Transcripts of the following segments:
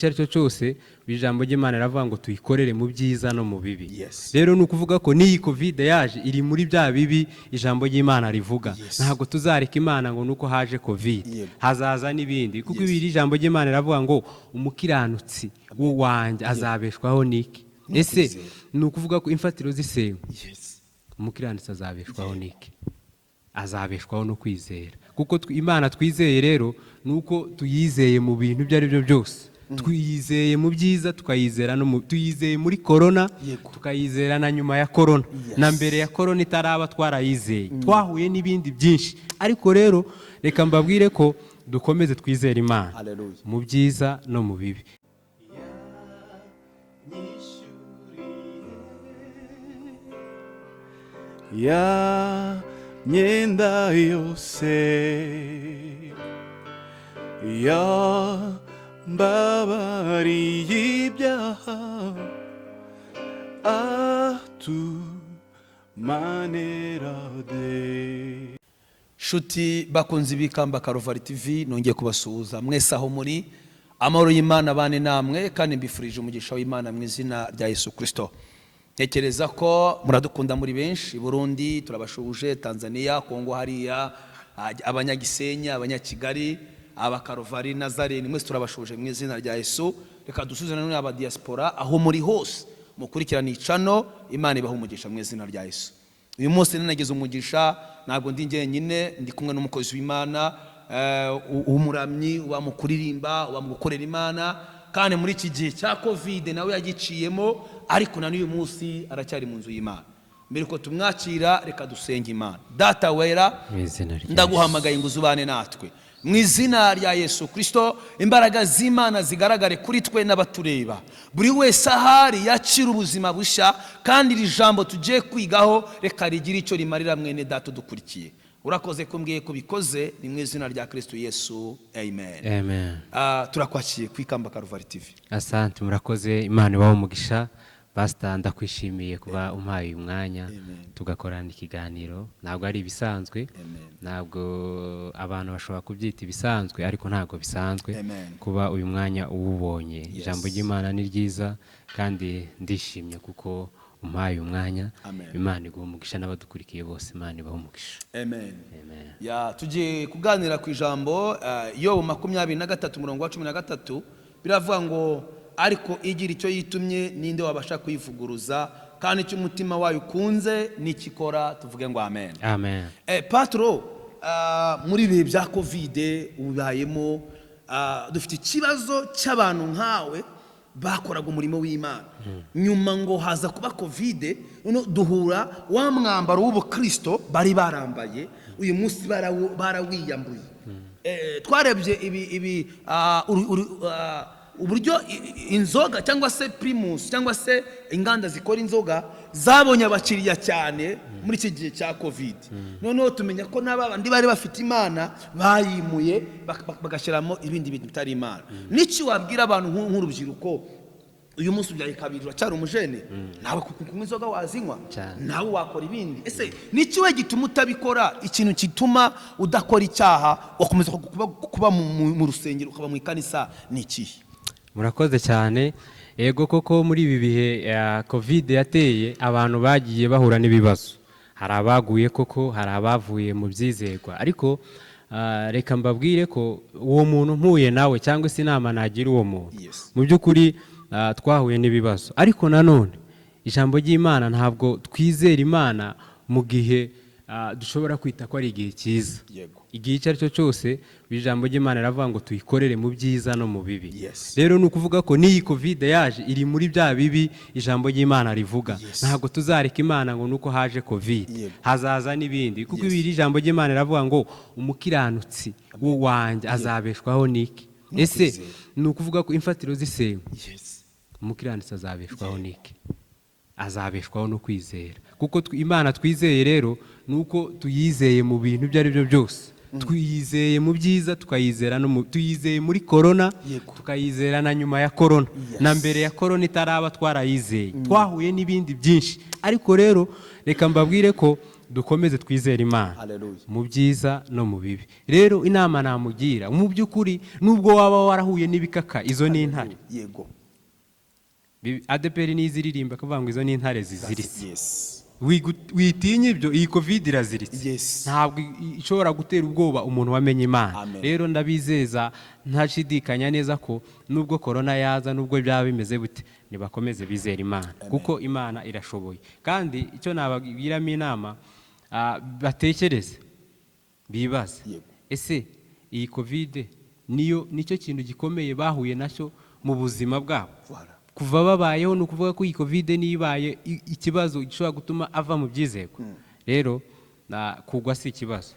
Icyo ari cyo cyose, ijambo ry'Imana riravuga ngo tuyikorere mu byiza no mu bibi. Rero ni ukuvuga ko n'iyi COVID yaje iri muri bya bibi ijambo ry'Imana rivuga. Ntabwo tuzareka Imana ngo nuko haje COVID. Hazaza n'ibindi, kuko ibiri ijambo ry'Imana riravuga ngo umukiranutsi wanjye azabeshwaho n'iki? Ese kwizera. ni ukuvuga ko imfatiro zisenywe, umukiranutsi azabeshwaho n'iki? Azabeshwaho no kwizera, kuko Imana twizeye rero ni uko tuyizeye mu bintu ibyo ari byo byose. Tuyizeye mu byiza, tukayizera no mu, tuyizeye muri korona, tukayizera na nyuma ya korona. Na mbere ya korona itaraba twarayizeye, twahuye n'ibindi byinshi. Ariko rero reka mbabwire ko dukomeze twizere Imana Hallelujah. mu byiza no mu bibi. Ya myenda yose yambabariye ibyaha, atumanerade. Shuti bakunze b'Ikamba Karuvari TV, nongeye kubasuhuza mwese aho muri. Amahoro y'Imana bane namwe, kandi mbifurije umugisha w'Imana mu izina rya Yesu Kirisito. Ntekereza ko muradukunda muri benshi. I Burundi turabashuhuje, Tanzania, Kongo hariya, Abanyagisenyi, Abanyakigali, Abakaruvari, Nazareni, mwese turabashuhuje mu izina rya Yesu. Reka dusubize nanone aba diaspora aho muri hose mukurikirana icano. Imana ibaha umugisha mu izina rya Yesu. Uyu munsi nanagize umugisha, ntabwo ndi njyenyine, ndi kumwe n'umukozi w'Imana, umuramyi, uba mu kuririmba, uba mu gukorera Imana, kandi muri iki gihe cya COVID nawe yagiciyemo, ariko na n'uyu munsi aracyari mu nzu y'Imana. Mbere ko tumwakira, reka dusenge Imana. Data wera, Mu izina rya ndaguhamagaye ngo uzubane natwe mu izina rya Yesu Kirisito. Imbaraga z'Imana zigaragare kuri twe n'abatureba. Buri wese ahari yakira ubuzima bushya, kandi iri jambo tugiye kwigaho reka rigire icyo rimarira mwene Data udukurikiye. Urakoze ko mbwiye ko bikoze, ni mu izina rya Kirisito Yesu, amen. Amen. Turakwakiye ku Ikamba Karuvari TV. Asante, murakoze, Imana ibahe umugisha. Pasita, ndakwishimiye kuba umpaye uyu mwanya tugakorana ikiganiro. Ntabwo ari ibisanzwe. Amen. Ntabwo abantu bashobora kubyita ibisanzwe, ariko ntabwo bisanzwe Amen. kuba uyu mwanya uwubonye. Ijambo ry'Imana ni ryiza, kandi ndishimye kuko umpaye uyu mwanya. Amen. Imana iguhe umugisha, n'abadukurikiye bose Imana ibahe umugisha. Amen. Amen. Ya, tugiye kuganira ku ijambo Yobu 23 umurongo wa 13. Biravuga ngo: "Ariko igira icyo yitumye, ninde wabasha kuyivuguruza? Kandi icyo umutima wayo ukunze nikikora." Tuvuge ngo amen. Amen. Patro, muri ibihe bya COVID ubayemo, dufite ikibazo cy'abantu nkawe bakoraga umurimo w'Imana, nyuma ngo haza kuba COVID, noneho duhura wa mwambaro w'ubukristo bari barambaye, uyu munsi barawiyambuye. Twarebye ibi uburyo inzoga cyangwa se Primus cyangwa se inganda zikora inzoga zabonye abakiriya cyane muri iki gihe cya COVID. Noneho tumenya ko n'abandi bari bafite Imana bayimuye, bagashyiramo ibindi bintu bitari Imana. N'iki wabwira abantu nk'urubyiruko? Uyu munsi ubyaye kabiri, uracyari umujene nawe, kunywa inzoga wazinywa, Cyane. nawe wakora ibindi. Ese n'iki we gituma utabikora? Ikintu gituma udakora icyaha, wakomeza kuba mu rusengero, ukaba mu ikanisa, ni ikihe? Murakoze cyane. Yego koko, muri ibi bihe ya COVID yateye, abantu bagiye bahura n'ibibazo. Hari abaguye koko, hari abavuye mu byizerwa, ariko reka mbabwire ko uwo muntu mpuye nawe, cyangwa se inama nagira uwo muntu, mu by'ukuri twahuye n'ibibazo, ariko nanone ijambo ry'Imana, ntabwo twizera Imana mu gihe dushobora kwita ko ari igihe cyiza. Igihe icyo ari cyo cyose, ijambo ry'Imana riravuga ngo tuyikorere mu byiza no mu bibi. Rero ni ukuvuga ko n'iyi COVID yaje iri muri bya bibi ijambo ry'Imana rivuga. Ntabwo tuzareka Imana ngo nuko haje COVID. Hazaza n'ibindi, kuko ibiri ijambo ry'Imana riravuga ngo umukiranutsi wanjye azabeshwaho n'iki? Ese kwizera. ni ukuvuga ko imfatiro zisenywe, umukiranutsi azabeshwaho n'iki? Azabeshwaho no kwizera, kuko Imana twizeye rero ni uko tuyizeye mu bintu ibyo ari byo byose. Tuyizeye mu byiza, tukayizera no mu, tuyizeye muri korona, tukayizera na nyuma ya korona. Na mbere ya korona itaraba twarayizeye, twahuye n'ibindi byinshi. Ariko rero reka mbabwire ko Dukomeze twizere Imana Hallelujah. mu byiza no mu bibi. Rero inama namugira, mu by'ukuri, nubwo waba warahuye n'ibikaka, izo ni intare. ADEPR niziririmba akavuga ngo izo ni intare ziziritse. Witinya ibyo, iyi COVID iraziritse. Ntabwo ishobora gutera ubwoba umuntu wamenye Imana. Amen. Rero ndabizeza ntashidikanya neza ko nubwo korona yaza, nubwo byaba bimeze bute, nibakomeze bizere Imana, kuko Imana irashoboye. Kandi icyo nabagiramo inama, batekereze, bibaze: ese iyi COVID niyo nicyo kintu gikomeye bahuye nacyo mu buzima bwabo Voilà. kuva babayeho? Ni ukuvuga ko iyi COVID niyo ibaye ikibazo gishobora gutuma ava mu byizerwa. Rero kugwa si ikibazo,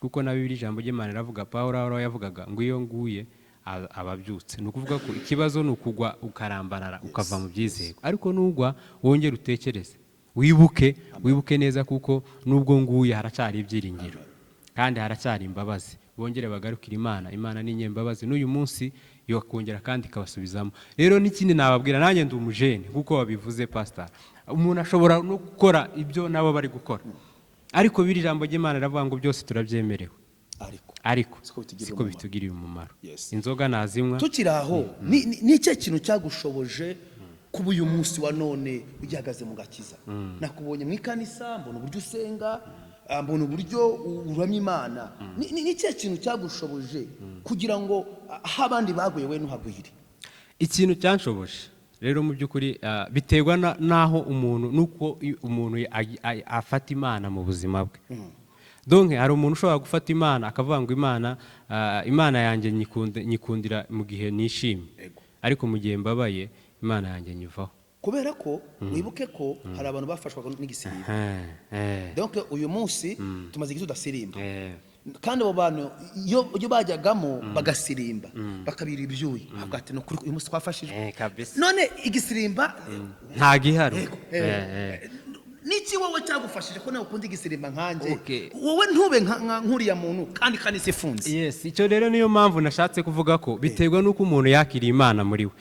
kuko na Bibiliya, ijambo ry'Imana riravuga, Pawulo aho yavugaga ngo iyo nguye aba abyutse. Ni ukuvuga ko ikibazo ni ukugwa ukarambarara, ukava mu byizerwa, ariko nugwa wongere utekereze, wibuke, wibuke neza, kuko nubwo nguye haracyari ibyiringiro kandi haracyari imbabazi. Bongere bagarukire Imana. Imana ni inyembabazi, n'uyu munsi yakongera kandi ikabasubizamo. Rero n'ikindi nababwira, nanjye ndi umujene nk'uko wabivuze, pastor, umuntu ashobora no gukora ibyo nabo bari gukora, ariko biri ijambo ry'Imana riravuga ngo byose turabyemerewe, ariko ariko siko bitugirira siko umumaro. Bitugirira umumaro. Inzoga nazinywa. Tukiri aho, ni ikihe kintu cyagushoboje kuba uyu munsi wa none ugihagaze mu gakiza? Nakubonye mu ikanisa, mbona uburyo usenga, mbona uburyo uramya Imana. Ni ikihe kintu cyagushoboje kugira ngo aho abandi baguye we ntuhagwire? Ikintu cyanshoboje rero mu by'ukuri, biterwa n'aho umuntu, n'uko umuntu afata Imana mu buzima bwe. Donc hari umuntu ushobora gufata Imana akavuga ngo Imana yanjye nyikundira mu gihe nishimye, ariko mu gihe mbabaye Imana yanjye nyivaho. Kubera ko wibuke ko hari abantu bafashwaga n'igisirimba. Donc uyu munsi tumaze igihe tudasirimba, kandi abo bantu iyo bajyagamo bagasirimba bakabira ibyuya, bavuga ati: "Ni ukuri uyu munsi twafashijwe." Kabisa. None igisirimba Nta gihari. Yego, niki wowe cyagufashije, ko nawe ukunda igisirimba nkanjye, wowe ntube nk'uriya muntu kandi isi ifunze? Yes, icyo rero niyo mpamvu nashatse kuvuga ko biterwa n'uko umuntu yakiriye Imana muri we,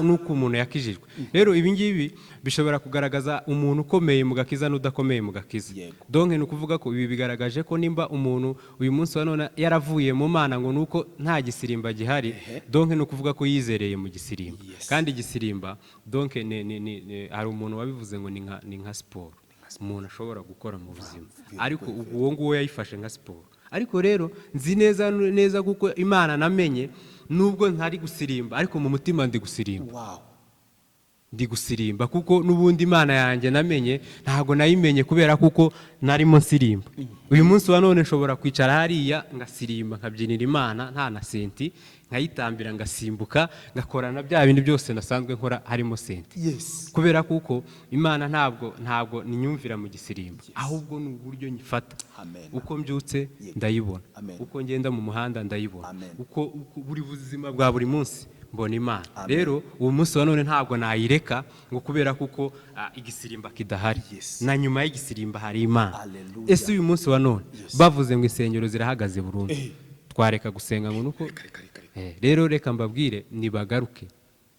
n'uko umuntu yakijijwe. Rero ibi ngibi bishobora kugaragaza umuntu ukomeye mu gakiza n'udakomeye mu gakiza. Donc ni ukuvuga ko ibi bigaragaje ko nimba umuntu uyu munsi wa none yaravuye mu Mana ngo nuko nta gisirimba gihari, donc ni ukuvuga ko yizereye mu gisirimba. Kandi igisirimba, donc hari umuntu wabivuze ngo ni nka siporo umuntu ashobora gukora mu buzima, ariko uwo nguwo yayifashe nka siporo. Ariko rero nzi neza neza kuko Imana namenye, nubwo ntari gusirimba, ariko mu mutima ndi gusirimba. Ndi gusirimba kuko n'ubundi Imana yanjye namenye ntabwo nayimenye kubera kuko narimo nsirimba. Uyu munsi wa none nshobora kwicara hariya ngasirimba, nkabyinira Imana nta na senti, nkayitambira, ngasimbuka, ngakora na bya bindi byose nasanzwe nkora harimo senti, kubera kuko Imana ntabwo ninyumvira mu gisirimba, ahubwo ni uburyo nyifata. Amen. Uko mbyutse ndayibona, Amen. uko ngenda mu muhanda ndayibona, Amen. uko buri buzima bwa buri munsi mbona Imana. Amen. Rero uwo munsi wa none ntabwo nayireka ngo kubera kuko igisirimba kidahari. Na nyuma y'igisirimba hari Imana. Hallelujah. Ese uyu munsi wa none bavuze ngo insengero zirahagaze burundu, twareka gusenga ngo nuko? Reka, reka, reka. Rero reka mbabwire, nibagaruke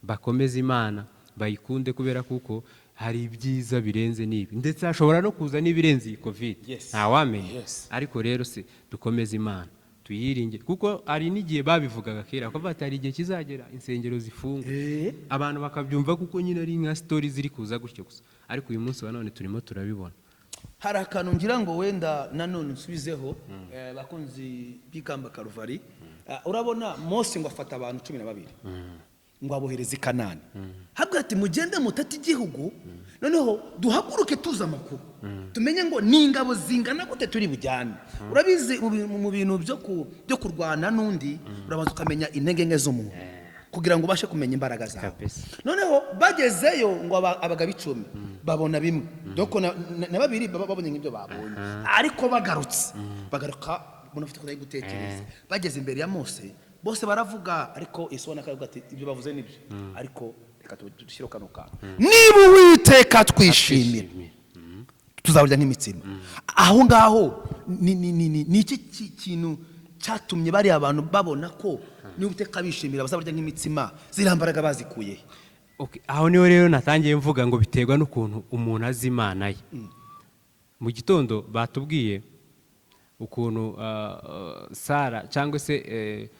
bakomeze Imana, bayikunde, kubera kuko hari ibyiza birenze n'ibi, ndetse hashobora no kuza n'ibirenze iyi COVID. Ntawamenya. Ariko rero se dukomeze Imana, tuyiringire, kuko hari n'igihe babivugaga kera bakavuga ati hari igihe kizagera insengero zifungwa, abantu bakabyumva kuko nyine ari nka story ziri kuza gutyo gusa, ariko uyu munsi wa none turimo turabibona. Hari akantu ngira ngo wenda nanone nsubizeho, bakunzi b'Ikamba Karuvari. Urabona Mose ngo afata abantu 12 ngo abohereze i Kanani, habwa ati: "Mugende mutate igihugu, noneho duhaguruke tuzi amakuru, tumenye ngo ni ingabo zingana gute turi bujyane." Urabizi, mu bintu byo kurwana n'undi, urabanza ukamenya intege nke z'umuntu kugira ngo ubashe kumenya imbaraga zawe. Noneho bagezeyo ngo abagabo 10 babona bimwe, doko na babiri baba babonye nk'ibyo babonye, ariko bagarutse, bagaruka umuntu afite ukuntu ari gutekereza. Bageze imbere ya Mose bose baravuga, ariko Yesu ubona akavuga ati: "Ibyo bavuze nibyo, ariko reka dushyireho kano kantu: niba Uwiteka twishimira, tuzawurya nk'imitsima." Aho ngaho ni iki kintu cyatumye bariya bantu babona ko niba Uwiteka bishimira bazabarya nk'imitsima? Ziriya mbaraga bazikuye he? Okay, aho niho rero natangiye mvuga ngo biterwa n'ukuntu umuntu azi Imana ye. Mu gitondo batubwiye ukuntu Sara cyangwa se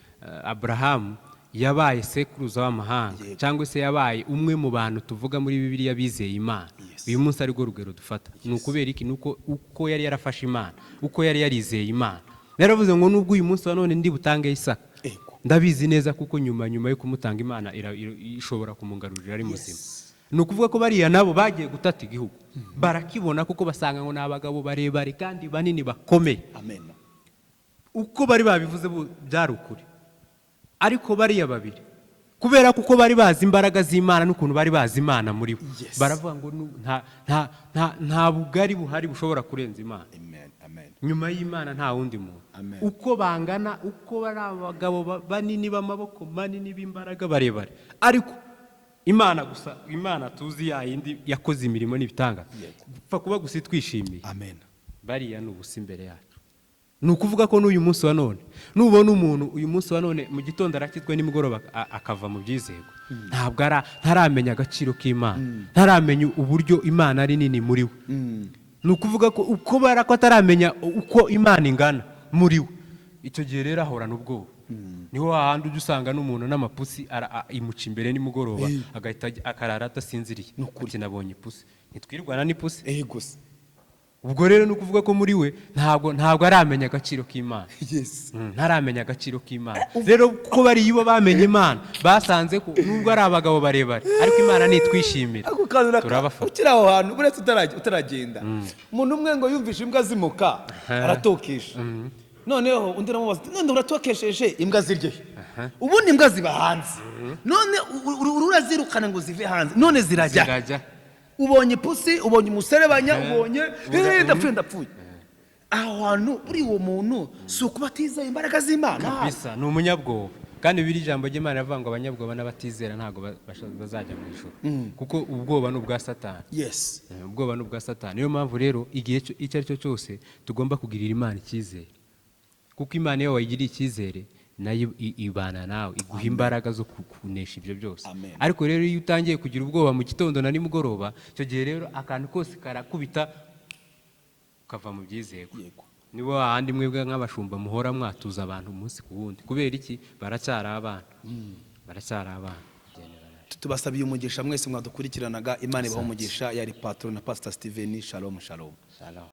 Aburahamu yabaye sekuruza w'amahanga, cyangwa se yabaye umwe mu bantu tuvuga muri Bibiliya bizeye Imana. Uyu munsi arirwo rugero dufata. Ni ukubera iki? Ni uko uko yari yarafashe Imana, uko yari yarizeye Imana, yaravuze ngo nubwo uyu munsi wa none ndi butange Isaka, ndabizi neza kuko nyuma yo kumutanga Imana ishobora kumungarurira ari muzima. Ni ukuvuga ko bariya nabo bagiye gutata igihugu barakibona, kuko basanga ngo ni abagabo barebare kandi banini bakomeye. Amen. Uko bari babivuze byari ukuri. Ariko bariya babiri, kubera kuko bari bazi imbaraga z'Imana n'ukuntu bari bazi Imana muri bo, baravuga ngo nta bugari buhari bushobora kurenza Imana. Amen, amen. Nyuma y'Imana nta wundi muntu. Amen. Uko bangana, uko bari abagabo banini b'amaboko manini b'imbaraga barebare, ariko Imana gusa, Imana tuzi ya yindi yakoze imirimo n'ibitangaza, gupfa kuba gusa itwishimiye, Amen. bariya ni ubusa imbere yacu. Ni ukuvuga ko n'uyu munsi wa none nubona umuntu uyu munsi wa none mu gitondo arakizwa, nimugoroba akava mu byizerwa, ntabwo ntaramenya agaciro k'Imana, ntaramenya uburyo Imana ari nini muri we. Ni ukuvuga ko uko bara ko ataramenya uko Imana ingana muri we, icyo gihe rero ahorana ubwoba. Niho hahandi ujya usanga n'umuntu n'amapusi imuca imbere nimugoroba, agahita akarara adasinziriye, ati nabonye ipusi. Ntitwirwana n'ipusi. Gusa. Ubwo rero ni ukuvuga ko muri we ntabwo aramenya agaciro k'Imana. Ntaramenya agaciro k'Imana. Rero kuko bariya bo bamenye Imana, basanze ko nubwo ari abagabo barebare, ariko Imana nitwishimira, Ako kantu turabafata. Ukiri aho hantu, uretse utaragenda, umuntu umwe ngo yumvishe imbwa zimuka, aratokesha. Noneho undi aramubaza ati: "None uratokesheje, imbwa zirye he? Ubundi imbwa ziba hanze, none urazirukana ngo zive hanze, none zirajya?" Zirajya. Ubonye ipusi, ubonye umuserebanya, ubonye ndapfuye, ndapfuye. Aho hantu buri uwo muntu si ukuba atizeye imbaraga z'Imana? Bisa ni umunyabwoba. Kandi biri ijambo ry'Imana rivuga ngo abanyabwoba n'abatizera ntabwo bazajya mu ijuru, kuko ubwoba ni ubwa Satani. Ubwoba ni ubwa Satani. Niyo mpamvu rero igihe icyo ari cyo cyose tugomba kugirira Imana icyizere, kuko Imana iyo wayigiriye icyizere nayo ibana nawe, iguha imbaraga zo kunesha ibyo byose. Amen. Ariko rero iyo utangiye kugira ubwoba mu gitondo na nimugoroba, icyo gihe rero akantu kose karakubita ukava mu byizerwa. Nibo hahandi mwebwe nk'abashumba muhora mwatuza abantu umunsi ku wundi. Kubera iki? Baracyari abana, baracyari abana. Tubasabiye umugisha mwese mwadukurikiranaga. Imana ibaha umugisha. Yari patron na Pastor Steven. Shalom, shalom. Shalom.